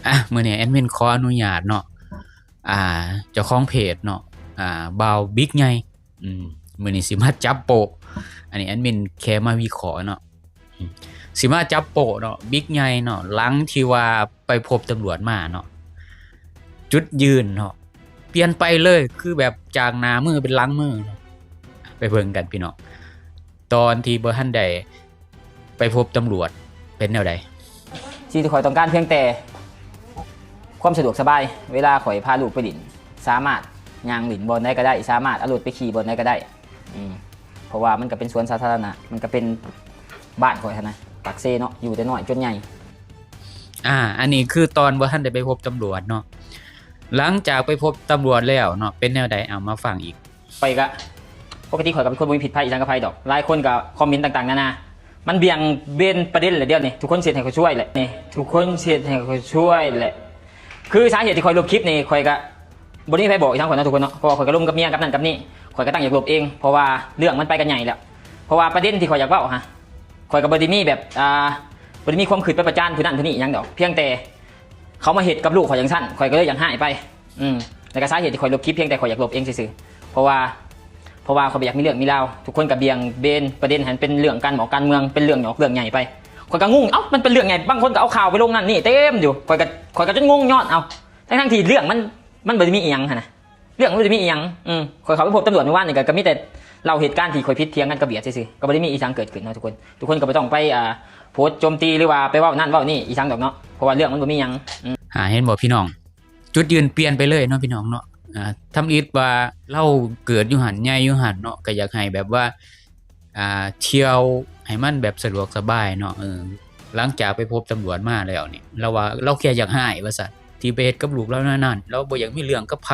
ອ່ະ ມື້ນີ້ແອດມິນຂໍອະນຸຍາດເນາະ ອ່າ ເຈົ້າຂອງເພຈເນາະ ອ່າ ບ່າວບິກໃຫຍ່ ອືມ ມື້ນີ້ຊິມາຈັບໂປ້ ອັນນີ້ແອດມິນແຄ່ມາວິເຄາະເນາະ ອືມ ຊິມາຈັບໂປ້ເນາະ ບິກໃຫຍ່ເນາະ ຫຼັງທີ່ວ່າໄປພົບຕຳຫຼວດມາເນາະ ຈຸດຢືນເນາະ ປ່ຽນໄປເລີຍ ຄືແບບຈາກໜ້າມືເປັນຫຼັງມືເນາະ ໄປເບິ່ງກັນພີ່ນ້ອງ ຕອນທີ່ບໍ່ທັນໄດ້ໄປພົບຕຳຫຼວດເປັນແນວໃດ? ສິ່ງທີ່ຂ້ອຍຕ້ອງການພຽງແຕ່ຄວາມສະດວກສະບາຍ ເວລາຂ້ອຍພາລູກໄປຫຼິ້ນ ສາມາດຍ່າງຫຼິ້ນບ່ອນໃດກໍໄດ້ ສາມາດເອົາລົດໄປຂີ່ບ່ອນໃດກໍໄດ້ ອືມ ເພາະວ່າມັນກໍເປັນສວນສາທາລະນະ ມັນກໍເປັນບ້ານຂ້ອຍຫັ້ນນະ ປາກເຊເນາະ ຢູ່ແຕ່ນ້ອຍຈົນໃຫຍ່. ອ່າ ອັນນີ້ຄືຕອນບໍ່ທັນໄດ້ໄປພົບຕຳຫຼວດເນາະ ຫຼັງຈາກໄປພົບຕຳຫຼວດແລ້ວເນາະ ເປັນແນວໃດ? ເອົາມາຟັງອີກ. ຂ້ອຍກະ ປົກກະຕິຂ້ອຍກະເປັນຄົນບໍ່ມີພິດໄພອີ່ຫຍັງກັບໃຜດອກ ຫຼາຍຄົນກະຄອມເມັນຕ່າງໆນານາ ມັນບ່ຽງເບນປະເດັນແຫຼະ ດຽວນີ້ທຸກຄົນຊິເຮັດໃຫ້ຂ້ອຍຊ່ວຍແຫຼະ ນີ້ທຸກຄົນຊິເຮັດໃຫ້ຂ້ອຍຊ່ວຍແຫຼະ ຄືສາເຫດທີ່ຂ້ອຍລົບຄລິບນີ້ ຂ້ອຍກະບໍ່ໄດ້ມີໃຜບອກອີ່ຫຍັງຂ້ອຍເນາະ ທຸກຄົນເນາະ ເພາະວ່າຂ້ອຍກະລົມກັບເມຍກັບນັ້ນກັບນີ້ ຂ້ອຍກະຕັ້ງຢາກລົບເອງ ເພາະວ່າເລື່ອງມັນໄປກັນໃຫຍ່ແລ້ວ ເພາະວ່າປະເດັນທີ່ຂ້ອຍຢາກເວົ້າຫະ ຂ້ອຍກະບໍ່ໄດ້ມີແບບ ອ່າ ບໍ່ໄດ້ມີຄວາມຄິດໄປປະຈານຜູ້ນັ້ນຜູ້ນີ້ອີ່ຫຍັງດອກ ພຽງແຕ່ ເຂົາມາເຮັດກັບລູກຂ້ອຍຈັ່ງຊັ້ນ ຂ້ອຍກໍເລີຍຢາກຮ້າຍໄປ ອືມ ແລ້ວກໍສາເຫດທີ່ຂ້ອຍລົບຄລິບ ພຽງແຕ່ຂ້ອຍຢາກລົບເອງຊື່ໆ ເພາະວ່າ ເພາະວ່າຂ້ອຍບໍ່ຢາກມີເລື່ອງມີລາວ ທຸກຄົນກໍບ່ຽງເບນປະເດັນໃຫ້ມັນເປັນເລື່ອງການໝອກການເມືອງ ເປັນເລື່ອງຫຍອກເລື່ອງໃຫຍ່ໄປ ຂ້ອຍກໍງົງ ເອົ້າ ມັນເປັນເລື່ອງໃຫຍ່ ບາງຄົນກໍເອົາຂ່າວໄປລົງນັ້ນນີ້ເຕັມຢູ່ ຂ້ອຍກໍ ຂ້ອຍກໍຈົນງົງຍ້ອນ ເອົ້າ ທັງໆທີ່ເລື່ອງມັນ ມັນບໍ່ໄດ້ມີອີ່ຫຍັງຫັ້ນນະ ເລື່ອງມັນບໍ່ໄດ້ມີອີ່ຫຍັງ ອືມ ຂ້ອຍເຂົ້າໄປພົບຕຳຫຼວດມື້ວານນີ້ກໍ ກໍມີແຕ່ເລົ່າເຫດການທີ່ຂ້ອຍຜິດຖຽງກັນກັບຫວຽດຊື່ໆ ກໍບໍ່ໄດ້ມີອີ່ຫຍັງເກີດຂຶ້ນເນາະທຸກຄົນ ທຸກຄົນກໍບໍ່ຕ້ອງໄປ ອ່າ ໂພສໂຈມຕີ ຫຼືວ່າໄປເວົ້ານັ້ນເວົ້ານີ້ອີ່ຫຍັງດອກເນາະ ເພາະວ່າເລື່ອງມັນບໍ່ມີຫຍັງ ອືມ ອ່າ ເຫັນບໍ່ພີ່ນ້ອງ ຈຸດຢືນປ່ຽນໄປເລີຍເນາະພີ່ນ້ອງເນາະ ອ່າ ທຳອິດວ່າລາວເກີດຢູ່ຫັ້ນ ໃຫຍ່ຢູ່ຫັ້ນເນາະ ກໍຢາກໃຫ້ແບບວ່າ ອ່າ ທ່ຽວໃຫ້ມັນແບບສະດວກສະບາຍເນາະ ເອີ ຫຼັງຈາກໄປພົບຕຳຫຼວດມາແລ້ວນີ້ ລາວວ່າລາວແຄ່ຢາກຮ້າຍວ່າຊັ້ນ ທີ່ໄປເຮັດກັບລູກລາວແນວນັ້ນ ລາວບໍ່ຢາກມີເລື່ອງກັບໃຜ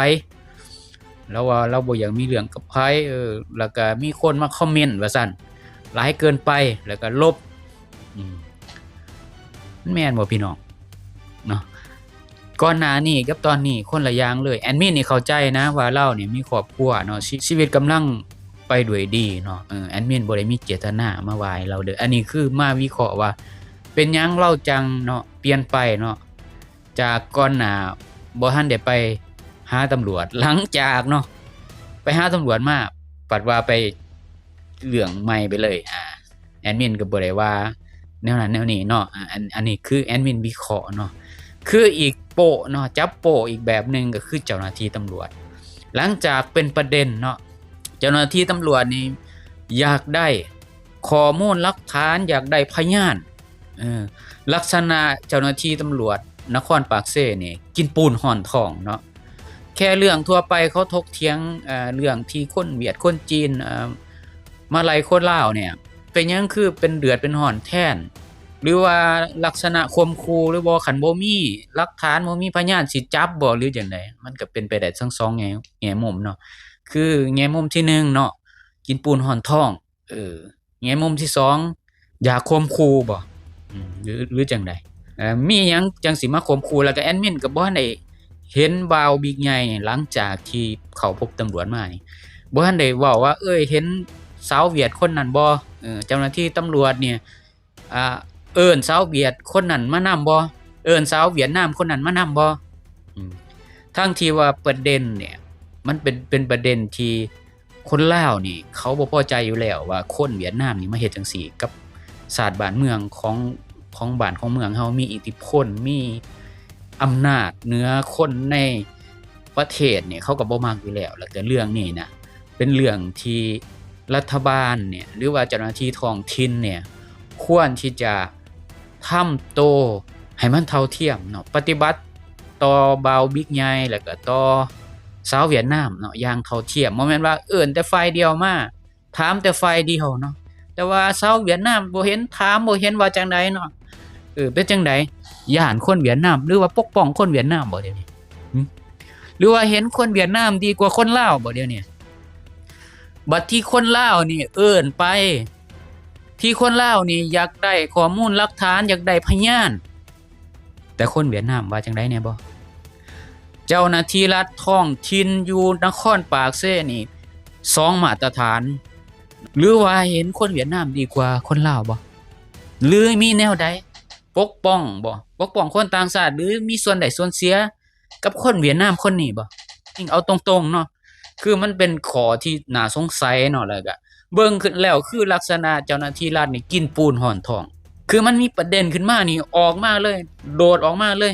ລາວວ່າລາວບໍ່ຢາກມີເລື່ອງກັບໃຜ ເອີ ແລ້ວກະມີຄົນມາຄອມເມັນວ່າຊັ້ນ ຫຼາຍເກີນໄປ ແລ້ວກະລົບ ອືມ ມັນແມ່ນບໍ່ພີ່ນ້ອງເນາະ? ກ່ອນໜ້ານີ້ກັບຕອນນີ້ຄົນລະຢ່າງເລີຍ. ແອດມິນນີ້ເຂົ້າໃຈນະວ່າລາວນີ້ມີຄອບຄົວເນາະ ຊີ ຊີວິດກຳລັງໄປດ້ວຍດີເນາະ. ເອີ ແອດມິນບໍ່ໄດ້ມີເຈດຕະນາມາວ່າໃຫ້ລາວເດີ. ອັນນີ້ຄືມາວິເຄາະວ່າເປັນຫຍັງລາວຈັ່ງເນາະ ປ່ຽນໄປເນາະ ຈາກກ່ອນໜ້າບໍ່ທັນໄດ້ໄປຫາຕຳຫຼວດ ຫຼັງຈາກເນາະ ໄປຫາຕຳຫຼວດມາ ບັດວ່າໄປເລື່ອງໃໝ່ໄປເລີຍ. ອາ ແອດມິນກໍບໍ່ໄດ້ວ່າແນວນັ້ນແນວນີ້ເນາະ. ອາ ອັນ ອັນນີ້ຄືແອດມິນວິເຄາະເນາະ. ຄືອີກໂປ້ເນາະ ຈັບໂປ້ອີກແບບໜຶ່ງ ກໍຄືເຈົ້າໜ້າທີ່ຕຳຫຼວດ ຫຼັງຈາກເປັນປະເດັນເນາະ ເຈົ້າໜ້າທີ່ຕຳຫຼວດນີ້ຢາກໄດ້ຂໍ້ມູນຫຼັກຖານ ຢາກໄດ້ພະຍານ. ເອີ ລັກສະນະເຈົ້າໜ້າທີ່ຕຳຫຼວດນະຄອນປາກເຊນີ້ກິນປູນຮ້ອນທ້ອງເນາະ. ແຄ່ເລື່ອງທົ່ວໄປເຂົາຖົກຖຽງ ເອີ ເລື່ອງທີ່ຄົນຫວຽດຄົນຈີນ ເອີ ມາໄລ່ຄົນລາວນີ້ ເປັນຫຍັງຄືເປັນເດືອດເປັນຮ້ອນແທນ ຫຼືວ່າລັກສະນະຂົ່ມຂູ່ ຫຼືບໍ່ ຄັນບໍ່ມີຫຼັກຖານ ບໍ່ມີພະຍານ ຊິຈັບບໍ່ ຫຼືຈັ່ງໃດ? ມັນກໍເປັນໄປໄດ້ທັງສອງແງ່ ແງ່ມຸມເນາະ. ຄືແງ່ມຸມທີໜຶ່ງເນາະ ກິນປູນຮ້ອນທ້ອງ ເອີ ແງ່ມຸມທີສອງ ຢາກຂົ່ມຂູ່ບໍ່ ຫຼື ຫຼືຈັ່ງໃດ? ເອີ ມີຫຍັງຈັ່ງຊິມາຂົ່ມຂູ່? ແລ້ວກໍແອດມິນກໍບໍ່ທັນໄດ້ເຫັນບ່າວບິກໃຫຍ່ ຫຼັງຈາກທີ່ເຂົ້າພົບຕຳຫຼວດມານີ້ ບໍ່ທັນໄດ້ເວົ້າວ່າ ເອີຍ ເຫັນສາວຫວຽດຄົນນັ້ນບໍ່? ເອີ ເຈົ້າໜ້າທີ່ຕຳຫຼວດນີ້ ອ່າ ເອີ້ນສາວຫວຽດຄົນນັ້ນມານຳບໍ່? ເອີ້ນສາວຫວຽດນາມຄົນນັ້ນມານຳບໍ່? ອືມ ທັງທີ່ວ່າປະເດັນນີ້ ມັນເປັນ ເປັນປະເດັນທີ່ ຄົນລາວນີ້ເຂົາບໍ່ພໍໃຈຢູ່ແລ້ວວ່າຄົນຫວຽດນາມນີ້ມາເຮັດຈັ່ງຊີ້ກັບຊາດບ້ານເມືອງຂອງ ຂອງບ້ານຂອງເມືອງເຮົາ ມີອິດທິພົນ ມີອຳນາດເໜືອຄົນໃນປະເທດນີ້ ເຂົາກໍບໍ່ມັກຢູ່ແລ້ວ. ແລ້ວກໍເລື່ອງນີ້ນະ ເປັນເລື່ອງທີ່ລັດຖະບານນີ້ ຫຼືວ່າເຈົ້າໜ້າທີ່ທ້ອງຖິ່ນນີ້ ຄວນທີ່ຈະ ທຳໂຕໃຫ້ມັນເທົ່າທຽມເນາະ ປະຕິບັດຕໍ່ບ່າວບິກໃຫຍ່ ແລ້ວກໍຕໍ່ຊາວຫວຽດນາມເນາະ ຢ່າງເທົ່າທຽມ. ບໍ່ແມ່ນວ່າເອີ້ນແຕ່ຝ່າຍດຽວມາ ຖາມແຕ່ຝ່າຍດຽວເນາະ ແຕ່ວ່າຊາວຫວຽດນາມບໍ່ເຫັນຖາມ ບໍ່ເຫັນວ່າຈັ່ງໃດເນາະ. ເອີ ເປັນຈັ່ງໃດ? ຢ້ານຄົນຫວຽດນາມ ຫຼືວ່າປົກປ້ອງຄົນຫວຽດນາມບໍ່ດຽວນີ້? ຫື? ຫຼືວ່າເຫັນຄົນຫວຽດນາມດີກວ່າຄົນລາວບໍ່ດຽວນີ້? ບັດທີ່ຄົນລາວນີ້ເອີ້ນໄປ ທີ່ຄົນລາວນີ້ຢາກໄດ້ຂໍ້ມູນຫຼັກຖານ ຢາກໄດ້ພະຍານ ແຕ່ຄົນຫວຽດນາມວ່າຈັ່ງໃດແດ່ບໍ່? ເຈົ້າໜ້າທີ່ລັດທ້ອງຖິ່ນຢູ່ນະຄອນປາກເຊນີ້ສອງມາດຕະຖານ ຫຼືວ່າເຫັນຄົນຫວຽດນາມດີກວ່າຄົນລາວບໍ່? ຫຼືມີແນວໃດ? ປົກປ້ອງບໍ່? ປົກປ້ອງຄົນຕ່າງຊາດ ຫຼື ມີສ່ວນໄດ້ສ່ວນເສຍກັບຄົນຫວຽດນາມຄົນນີ້ບໍ່? ເອົາຕົງໆເນາະ ຄືມັນເປັນຂໍ້ທີ່ໜ້າສົງໄສເນາະ ແລ້ວກະເບິ່ງຂຶ້ນແລ້ວ ຄືລັກສະນະເຈົ້າໜ້າທີ່ລັດນີ້ກິນປູນຫ້ອນທ້ອງ ຄືມັນມີປະເດັນຂຶ້ນມານີ້ ອອກມາເລີຍ ໂດດອອກມາເລີຍ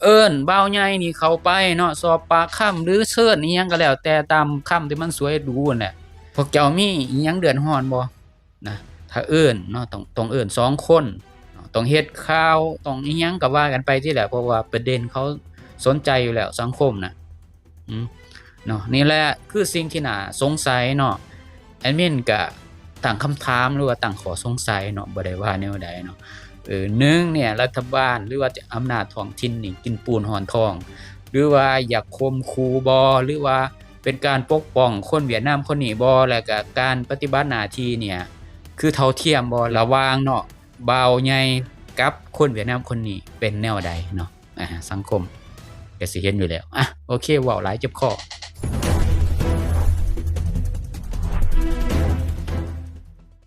ເອີ້ນບ່າວໃຫຍ່ນີ້ເຂົ້າໄປເນາະ ສອບປາກຄຳ ຫຼື ເຊີນອີ່ຫຍັງກໍແລ້ວແຕ່ ຕາມຄຳທີ່ມັນສວຍດູຫັ້ນແຫຼະ ພວກເຈົ້າມີອີ່ຫຍັງເດືອດຮ້ອນບໍ່? ນະ ຖ້າເອີ້ນເນາະ ຕ້ອງ ຕ້ອງເອີ້ນສອງຄົນເນາະ ຕ້ອງເຮັດຂ່າວ ຕ້ອງອີ່ຫຍັງກໍວ່າກັນໄປຊີ້ແຫຼະ ເພາະວ່າປະເດັນເຂົາສົນໃຈຢູ່ແລ້ວ ສັງຄົມນະ ອືມ ເນາະ ນີ້ແຫຼະຄືສິ່ງທີ່ໜ້າສົງໄສເນາະ ແອດມິນກະຕັ້ງຄຳຖາມ ຫຼືວ່າຕັ້ງຂໍ້ສົງໄສເນາະ ບໍ່ໄດ້ວ່າແນວໃດເນາະ ເອີ ໜຶ່ງເນຍ ລັດຖະບານ ຫຼືວ່າອຳນາດທ້ອງຖິ່ນນີ້ກິນປູນຫ້ອນທ້ອງ ຫຼືວ່າຢາກຂົ່ມຂູ່ບໍ່ ຫຼືວ່າ ເປັນການປົກປ້ອງຄົນຫວຽດນາມຄົນນີ້ບໍ່ ແລະກະການປະຕິບັດໜ້າທີ່ເນຍ ຄືເທົ່າທຽມບໍ່ ລະຫວ່າງເນາະ ບ່າວໃຫຍ່ກັບຄົນຫວຽດນາມຄົນນີ້ ເປັນແນວໃດເນາະ ອາ ສັງຄົມກະຊິເຫັນຢູ່ແລ້ວ ອາ ໂອເຄ ເວົ້າຫຼາຍເຈັບຄໍ